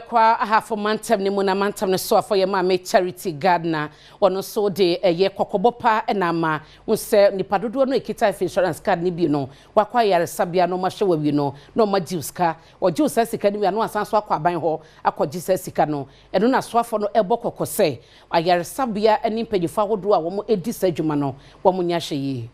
Ɛkɔ Ahafo Mantam no mu na mantam no soafo yɛ Maame Charity Gardner, ɔno nso de ɛyɛ kɔkɔbɔ pa ɛna ama sɛ nipa dodoɔ no ekita life insurance card no bi no, wakɔ ayaresabea no, ɔmo ahyɛ wɔ no na ɔmo agye sika. Ɔgye saa sika no bi a, na wasan so akɔ aban hɔ akɔgye saa sika no. Ɛno na soafo no ɛbɔ kɔkɔ sɛ ayaresabea ne mpanyinfoɔ ahodoɔ a wɔn edi saa adwuma no, wɔn nyɛ ahwɛ yie.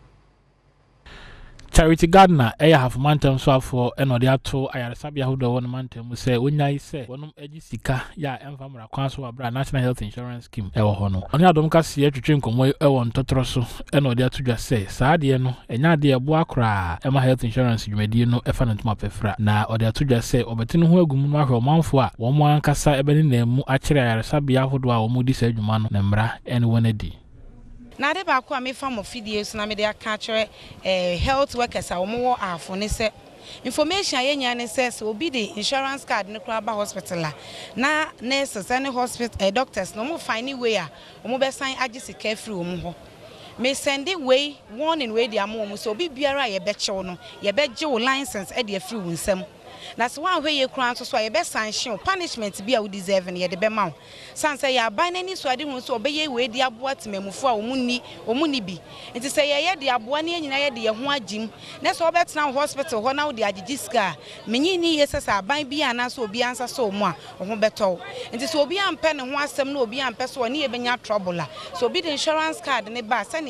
Charity Gardner ɛyɛ Ahafo Mantam soafoɔ, ɛna ɔde ato ayaresabea ahodoɔ ɛwɔ no mantam mu sɛ wonyae sɛ wɔnom agye sika yɛ a ɛmfa mmara kwan so wɔ aberɛ a National Health Insurance Scheme ɛwɔ hɔ no. Ɔne Adom Kaseɛ twetwe nkɔmmɔ ɛwɔ ntɔtorɔ so, ɛna ɔde ato dwa sɛ saa adeɛ no ɛnyɛ adeɛ ɛboa koraa ɛma health insurance dwumadie no ɛfa ne ntoma pɛfra, na ɔde ato dwa sɛ ɔbɛte ne ho agu mu no ahwɛ ɔmanfoɔ a wɔn ankasa ɛbɛne mu akyerɛ ayaresabea ahodoɔ a wɔn di saa adwuma no na mmara ɛne wɔn adi. Na ade baako a mefa mo fidie so na mede aka akyerɛ health workers a wɔwɔ Ahafo ne sɛ, information a yɛnya ne sɛ obi de insurance card no koraa ba hospital a, na nurses ne hospital doctors na wɔn find way a wɔn bɛsan agye sika afiri wɔn hɔ. Mesend wei warning wei de ama wɔn sɛ obi biara a yɛbɛkyew no, yɛbɛgye wo license de afiri wo nsam, na sɛ woanhwɛ yie koraa nso so a, yɛbɛsanction wo. Punishment bi a wo deserve no, yɛde bɛma wo, san sɛ yɛ aban n'ani so ade hu sɛ ɔbɛyɛ wei de aboa temamufoɔ a wɔn ni bi. Nti sɛ yɛyɛ de aboa ne yɛn nyinaa yɛde yɛn ho agyim na sɛ wɔbɛtena wo hospital hɔ na wode agyegye sika a, menyi ni yie sɛ aban bi anaasɛ obi ansa sɛ ɔmu a wo ho bɛtɔ wo. Nti sɛ obi ampɛ ne ho asɛm na obi ampɛ so ɔne yɛbɛnya trouble a, sɛ obi de insurance card ne ba a, sɛnea